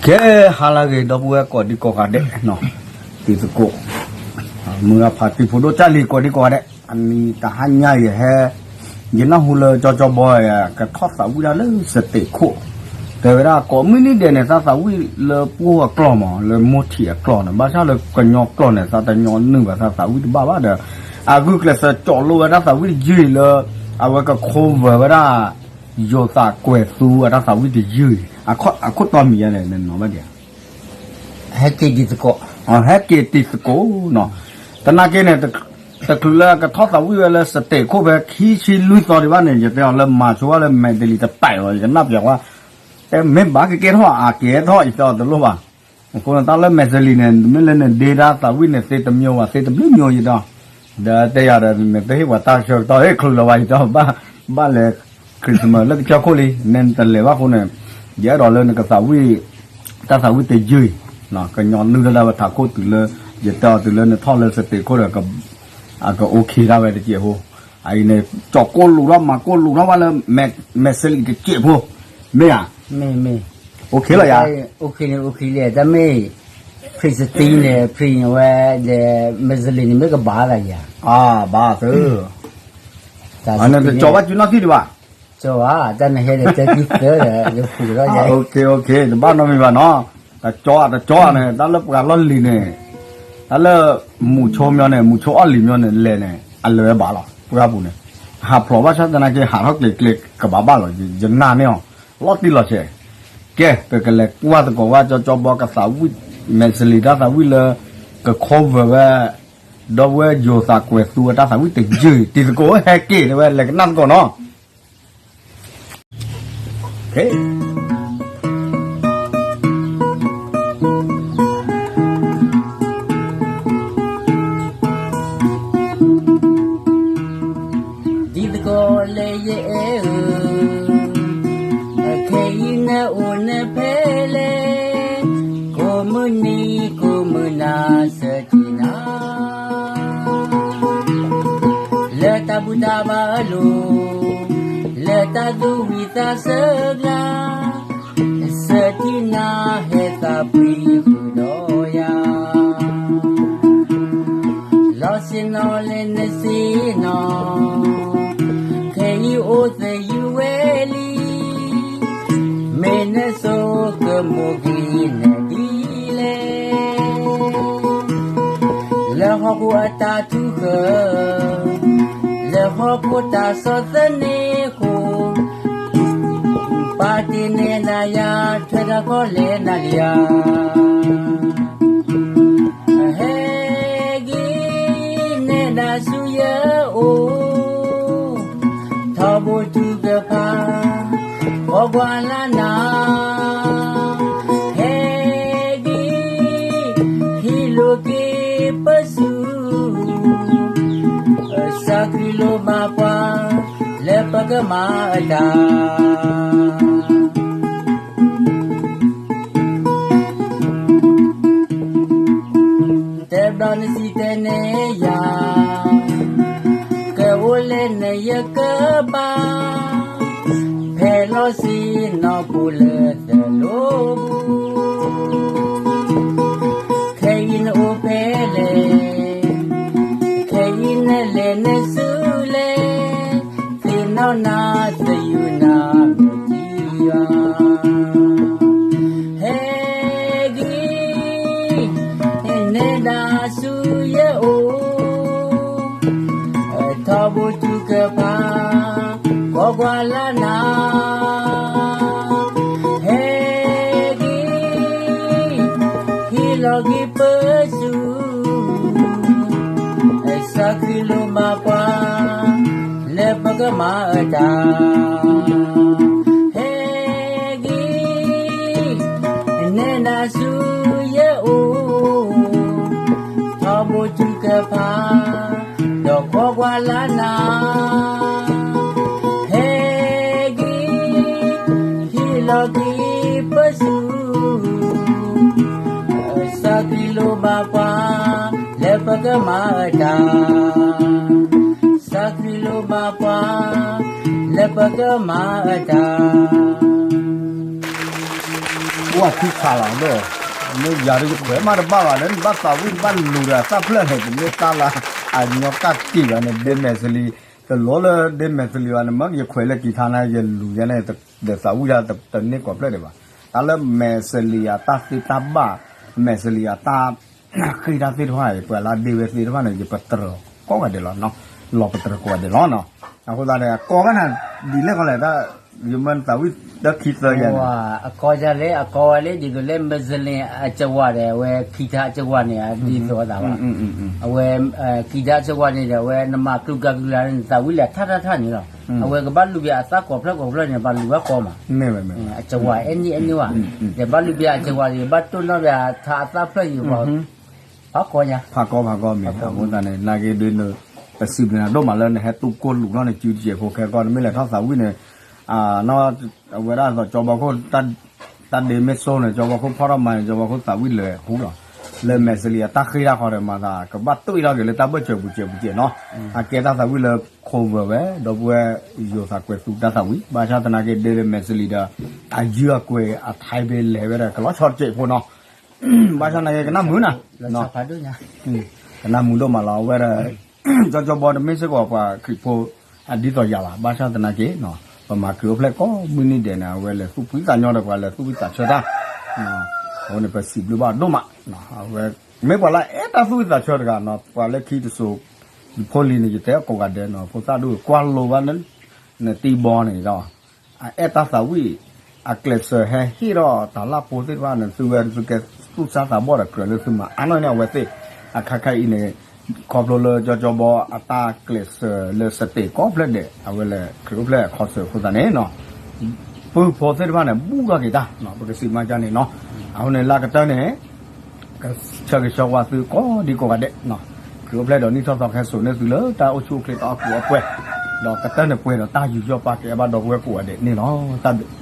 ကဲ ဟါလၢအဂ့ၤ ဒီပုၢ်ဝဲၢ်ကိးဒံကိးဂၤဒဲး, တံၤသကိး, မုၢ်ဂၤဖးတံၤဖိဒိၣ်ကၢ်လံၤကိးဒံကိးဂၤဒဲး, အနံၤတဟါညါယဟဲ, ယနၢ်ဟူလၢကၠီကၠီဘီ ကထီၣ်သးဝံၣ်ဒၣ်လၢစတ့းခိၣ်, တဲဝဲဒၣ်ကိးမုၢ်နံၤဒဲးန့ၣ် သးသးဝံၣ်လၢပှိၢ်အကျီၢ်မး လၢမိၢ်ထံးအကျီၢ်န့ၣ် ဘၣ်ဆၣ်လၢကညီကျီၢ်န့ၣ် သးတညီနုၢ်ဘၣ် သးသးဝံၣ်တဘၣ်ဘၣ်ဒီး အဂုာ်ကျဲးစၢးကၠီးလိဝဲတၢ်သးဝံၣ်တယုၢ်အံၤလၢ အဝဲက cover ဝဲဒၣ် ယိၤသးကွဲးသူအတၢ်သးဝံၣ်တယုၢ်အံၤ အခိၣ်တီမံၤယါန့ၣ် နနီၢ်ဘၣ်ဒံးဧါ, ဟဲက့ၤတံၤသကိး, ဟဲက့ၤတံၤသကိးနီၤ, သနာ်က့န့ၣ် တချုးလၢကထီၣ်သးဝံၣ်ဝဲလၢစတ့းခိၣ်ဖဲခံဆံလွံၢ်သီဒံးဘၣ်န့ၣ် ယတဲအီၤလၢမၤဆိဝဲလၢမဲာ်တလံၤတပာ်လီၤ ယကနၣ်ပျးဝဲ, တဲမ့ၢ်ဘၣ်ကကဲထီၣ်အကဲထီၣ်အံၤသီတလိၣ်ဘၣ်, အဃိန့ၣ်တၢ်လၢမဲာ်တလံၤန့ၣ် မ့ၢ်လၢနဒ့တၢ်သးဝံၣ်န့ၣ် သ့တမံၤဘၣ် သ့တဘျုးမံၤယဒီး, ဒီးတဲယၤဒီး နတဟ့ၣ်ပှၤတၢ်ဆၢကတီၢ် ဟ့ၣ်ချုးလီၤဘၣ်ယဒီး ဘၣ်လဲၤ Christmas လၢကစၢၢ်ခိၣ်လံ နဲနတလဲၤဘၣ်အဃိန့ၣ်, ယအဲၣ်ဒိးလၢနကသးဝံၣ်, တၢ်သးဝံၣ်တယုၢ်အံၤ, ကညီနုၢ်ထီၣ်ဒၣ်ဝဲထးခိၣ်တုၤလၢ, ယတဲအီၤတုၤလၢနထီၣ်လၢစတ့းခိၣ်ဒီး, အက OK ဒၣ်ဝဲတက့ၢ်အဃိ, အအံၤန့ၣ် ကၠီးကိၢ်လူးထီၣ်မၤကိၢ်လူးထီၣ်ဘၣ်လၢ, မဲာ်စလံးတစဲးဖိ, မ့ၢ်ဧါ, မ့ၢ်မ့ၢ်, OK လီၤယါ, OK န့ၣ် OK လံ တၢ်မ့ၢ်, ဖံးစတံန့ၣ် ဖံးဝဲဒီး, မဲာ်စလံးန့ၣ်မ့ၢ်ကဘၣ်သးယါ, ဘၣ်သၢ အန့ၣ်တကၠီၤဘၣ်စုနီၢ်ထံၣ်ဒံးဘၣ်, ကၠီၤဘၣ် တၢ်နဟဲဒီးတဲသံသၢဒီး ယဖုးထီၣ်ယါ, တဘၣ်နီတမံၤဘၣ်နီၤ, တကၠီၤအတကၠီၤန့ၣ် တၢ်လၢပှၤလီၢ်လံၤန့ၣ်, တၢ်လၢ, မူဆိမီၤန့ၣ် မူဆိအီၣ်လံၤမီၤန့ၣ် လဲၤန့ၣ် အလဲၤဝဲဘၣ်လီၤ ပှၢ်ပူၤန့ၣ်, ဟးဖျိးဘၣ်ဆၣ်သနာ်က့ ဟးထီၣ်ကျဲၤကျဲၤကဘၣ်ဘၣ်လီၤ ယနာ်န့ၢ်အီၤ, လီၤတံၢ်လီၤဆဲး, ကဲ ပကလဲၤကွၢ်သကိးဝဲ ကၠီကၠီဘီကသးဝံၣ်, မဲာ်စလံးတၢ်သးဝံၣ်လၢ, က cover ဝဲ, ဒီပုၢ်ဝဲၢ်ယိၤသးကွဲးသူအတၢ်သးဝံၣ်တယုၢ်အံၤ တံၤသကိးဟဲက့ၤတဲဝဲ လဲၤကနၣ်သကိးနီၤ ဒ်သကိးလၢယအဲၣ်ဧၢ, ခဲအံၤနအိၣ်နဖဲလဲၣ်, ကိးမုၢ်နံၤကိးမုၢ်နၤစၢက့ၤနၤ လၢတၢ်ဘူၣ်တၢ်ဘါအလိၤ, လၢတၢ်သူၣ်ဝံၣ်သးစၢ်ကျါ, စၢက့ၤနၤဟဲသးပှ့ၤဃုာ်ဒီးယၤ, လီၤဆ့ၣ်နီၤလဲၤနဆ့ၣ်နီၤ, ခဲအံၤအိၣ်သယုၢ်ဝဲလံ မ့ၢ်နဆိကမိၣ်က့ၤနဒ်လဲၣ်, လၢဟီၣ်ခိၣ်အတၢ်ထုကဖၣ်, လၢဟီၣ်ခိၣ်တၢ်ဆီၣ်သနံးအဃိ, ပာ်တ့ၢ်နဲဒၣ်ယၤ ထွဲတၢ်ခီလဲၣ်နၤလံဧါ ဟဲက့ၤနဲဒၣ်ဆူယအိၣ်, ထီဘိထုကဖၣ် ကွၢ်ကွၢ်လၢနၤ, ဟဲက့ၤ ဟံးလိာ်က့ၤပစု, စၢ်ခရံာ်လိၣ်ဘၣ်ပှၤ လၢပကမၤအတၢ် တဲဘျီနစံးတဲနဲယၤ, ကအိၣ်လဲၣ်နယကဘၣ်, ဖဲလီၤဆ့ၣ်နီၤပူၤလၢသလိပူၤ, ခဲအံၤနအိၣ်ဖဲလဲၣ်, ခဲအံၤနလဲၤနဆူလဲၣ်, သ့ၣ်နီၣ်နၤသယုၢ်နၤမ့ၢ်တံယွၤ ဟဲက့ၤ နဲဒၣ်ဆူယအိၣ်, ထီဘိထုကဖၣ် ကွၢ်ကွၢ်လၢနၤ, ဟဲက့ၤ ဟံးလီၤက့ၤပစု, စၢ်ခရံာ်လိၣ်ဘၣ်ပှၤ လၢပကမၤအတၢ် ဟဲက့ၤ နဲဒၣ်ဆူယအိၣ်, ထီဘိထုကဖၣ် ဒီးကွၢ်ကွၢ်လၢနၤ, ဟဲက့ၤ ဟံးလီၤက့ၤပစု, စၢ်ခရံာ်လိၣ်ဘၣ်ပှၤ လၢပကမၤအတၢ်, စၢ်ခရံာ်လိၣ်ဘၣ်ပှၤ လၢပကမၤအတၢ် ကွၢ်ထံဆးလီၤဒီး, မ့ၢ်ယၤဒီးယခွဲးမးတဘၣ်ဘၣ်ဒီး နဘၣ်သးဝံၣ်နဘၣ်လူၤဒီးအသၣ်ဖျၢၣ်န့ၣ် တမ့ၢ်တၢ်လၢအညီကၣ်က့ၤဘၣ်န့ၣ် ဒ့မဲာ်စလံ, တလိၣ်လၢဒ့မဲာ်စလံဘၣ်န့ၣ် မ့ၢ်ယခွဲးလၢက့ၤထါန့ၣ် ယလူၤယဲန့ၣ် ဒီးသးဝံၣ်ဒၣ်တန့ၢ်ကိးဖျၢၣ်ဒံးဘၣ်. တၢ်လၢမဲာ်စလံအတၢ်သ့တၢ်ဘၣ်, မဲာ်စလံအတၢ် ဃ့ၢ်တၢ်သ့ၣ်တဖၣ်အံၤ ပှၤလၢအဒ့ဝဲသ့ၣ်တဖၣ်န့ၣ် ယပတြၢၤကိးဂၤဒဲးလီၤ, လီၤပတြၢၤကိးဂၤဒဲးလီၤနီၤ. အဃိသတးန့ၣ် အကီဘၣ်န့ၣ် ဒ်လဲၣ်ဃီလဲၣ်, ယမ့ၢ်သးဝံၣ်တၢ်ခံသၢယၤန့ၣ်, အကီယၤလၢ အကီဝဲလၢ ဒ်သိးလၢမဲာ်စလံအစဝၤဒီး အဝဲခံထါအစဝၤန့ၣ် ဒ်သိးသးဘၣ်. အဝဲ ခံထါအစဝၤန့ၣ်ဒီး အဝဲနမၤကျူၤကၤကျူၤလၢ်န့ၣ် သးဝံၣ်လဲၤထၣ်ထၣ်ထၣ်န့ၣ်လီၤ. အဝဲကဘၣ်လူၤပၠးအသၣ်ကိးဖျၢၣ်ကိးဖျၢၣ်န့ၣ် ဘၣ်လူၤဘၣ်ကီမး, အစဝၤအဲၣ်နံၣ်အဲၣ်နံၣ်ဝဲ, ဒီးဘၣ်လူၤပၠးအစဝၤန့ၣ် ဘၣ်တိၢ်နီၣ်ပၠးထါအသၣ်ဖျၢၣ်န့ၣ် ဖးကီညါ, ဖးကီဖးကီမ့ၢ်အဃိသတးန့ၣ် နာ်က့ဒ်န့ၣ် ပစံးဘျုးနၤဒိၣ်မးလၢနဟဲတူၢ်ကိၢ်လူၤထီၣ်န့ၣ် စုတစဲးဖိခဲကီၢ် နမ့ၢ်လဲၤထီၣ်သးဝံၣ်န့ၣ်, အဝဲဒၣ်သိးကၠီဘီခိၣ် တၢ်ဒ့မ့ၢ်စိန့ၣ် ကၠီဘီခိၣ်ဖီၣ်ထီၣ်မၤန့ၣ် ကၠီဘီခိၣ်သးဝံၣ်လဲၤဟူလီၤ. လၢမဲာ်စလံအတၢ်ဃ့ၢ်တၢ်ဃီဒီး မၤသးကဘၣ်တူၢ်အံၤထီၣ်က့ၤလၢတၢ်ဘၢၣ်စၢၤပူၤစဲးပူၤစဲးနီၤ, အကဲတၢ်သးဝံၣ်လၢ cover ဝဲ ဒီပုၢ်ဝဲၢ်ယိၤသးကွဲးသူတၢ်သးဝံၣ် ဘၣ်ဆၣ်သနာ်က့ဒ်လၢမဲာ်စလံဒီး အယုၢ်အကွဲးအထဲဘ့ၣ်လဲၤဝဲဒီး ကလီၤဆီတစဲးဖိနီၤ, ဘၣ်ဆၣ်သနာ်က့ကနၣ်မုာ်နၤ ကနၣ်မုာ်ဒိၣ်မးလီၤ အဝဲဒီး ကၠီကၠီဘီတမ့ၢ်စ့ၢ်ကီးပှၤခရံာ်ဖိ အဒ်သိးယၤဘၣ်, ဘၣ်ဆၣ်သနာ်က့ ပမၤခရံာ်အိၣ်ဖျဲၣ်ကိးမုၢ်နံၤဒဲးန့ၣ် အဝဲလဲၤသူၣ်ဖှံသးညီဒီးပှၤလဲၤသူၣ်ဖှံသးဆၢတၢ်, အဃိန့ၣ် ပစံးဘျုးဘၣ်ဒိၣ်မး, အဝဲ မ့ၢ်ပှၤလၢအအဲၣ်တၢ်သူၣ်ဖှံသးဆၢတဂၤနီၤ, ပှၤလၢခံတစိၤ ယဖိလံၤန့ၣ် ယတဲကိးဂၤဒဲးနီၤ, ဖိသၣ်ဒိၣ်ကွၢ်လိဘၣ် နတံဘီန့ၣ်ဒီး အအဲၣ်တၢ်သးဝံၣ် အကျဲးစၢးဟဲဟ့ၣ်ထီၣ်တၢ်လၢဖိသ့ၣ်တဖၣ်န့ၣ် သုဝဲသုကဲသူၣ်စၢ်သးဘီၣ်ဒီးကြၢးလၢသုမၤအါနီၢ်န့ၣ် အဝဲသ့ၣ် အခါခါအံၤန့ၣ် ခီဖျိလၢကၠီကၠီဘီအတၢ်ကျဲးစၢးလၢ state ကိးဖျၢၣ်ဒဲး အဝဲလဲၤခရံာ်အိၣ်ဖျဲၣ်အခီဆၢအဃိသတးန့ၣ် ပုၢ်ဖိသ့ၣ်တဖၣ်န့ၣ် ဘူးထီၣ်က့ၤတၢ် ပကစံးမၤကန့ၣ်နီၤ, အဃိန့ၣ်လၢကတၢၢ်န့ၣ် ကဆၢဂ့ၤဆၢဝါသုကိးဒံကိးဂၤဒဲး, ခရံာ်အိၣ်ဖျဲၣ်ဒီးနံၣ်ထီၣ်သီခဲစိာ်န့ၢ်သုလၢတၢ်အိၣ်ဆူၣ်အိၣ်ချ့တၢ်အီၣ်ကူအီၣ်ပှဲၤ, ဒီးကတၢၢ်န့ၣ်ပှဲၤဒီးတၢ်ယူးယီၣ်ပာ်ကဲဘၣ်ဒီပုၢ်ဝဲၢ်ကိးဂၤဒဲးန့ၣ်လီၤ. တၢ်ဘျုး